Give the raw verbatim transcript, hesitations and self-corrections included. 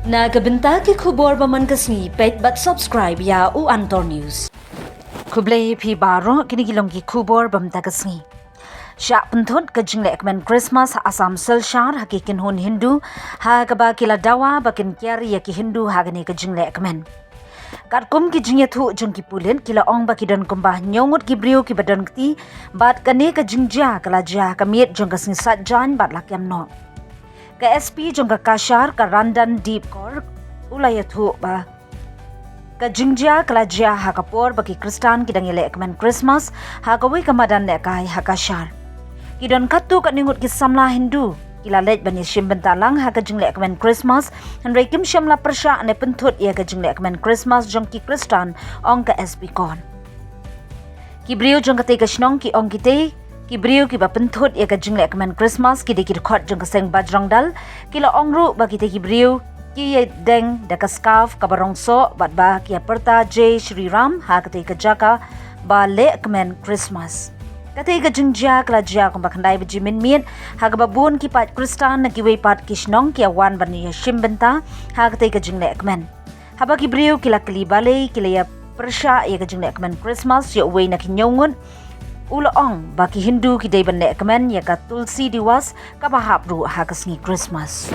Na ka bynta ki khubor ba man ka sngi, peit bad subscribe ïa u Antor News. Khublei phi baroh, kine ki long ki khubor ba mynta ka sngi. Shah pynthut ka jinglehkmen Christmas ha Assam Silchar ha ki kynhun Hindu, ha kaba ki la dawa ba kin kiar ïa ki Hindu ha kane ka jinglehkmen. Katkum ki jingïathuh jong ki pulit, ki la ong ba ki don kumba hynñiew ngut ki briew kiba don kti bad kane ka jingjia ka la jia ha ka miet jong ka sngi Saitjaiñ bad la kem noh. Ka S P jong ka Cachar, ka Randandeep Kaur, u la ïathuh ba ka jingjia ka la jia ha ka por ba ki Khristan ki dang ïalehkmen Christmas ha kawei ka madan lehkai ha Cachar. Ki don katto katne ngut ki samla Hindu ki la leit ban ïashim bynta lang ha ka jinglehkmen Christmas, hynrei kim shym la pyrshah ne pynthut ïa ka jinglehkmen Christmas jong ki Khristan, ong ka S P Kaur. Ki briew jong katei ka shnong ki ong, kitei ki briew kiba pynthut ïa ka jinglehkmen Christmas ki dei ki dkhot jong ka seng Bajrang Dal. Ki la ong ruh ba kitei ki briew ki ïadeng da ka scarf kaba rong soh bad ba ki ïa pyrta Jai Shri Ram ha katei ka jaka ba lehkmen Christmas. Katei ka jingjia ka la jia kumba khyndai baje mynmiet, ha kaba bun ki paid Khristan na kiwei pat ki shnong ki ïa wan ban ïashim bynta ha katei ka jinglehkmen. Haba ki briew ki la kylli balei ki la ïa pyrshah ïa ka jinglehkmen Christmas ïa uwei na ki hynñiew ngut, u la ong ba ki Hindu ki dei ban lehkmen ïa ka Tulsi Diwas kaba hap ruh ha ka sngi Christmas.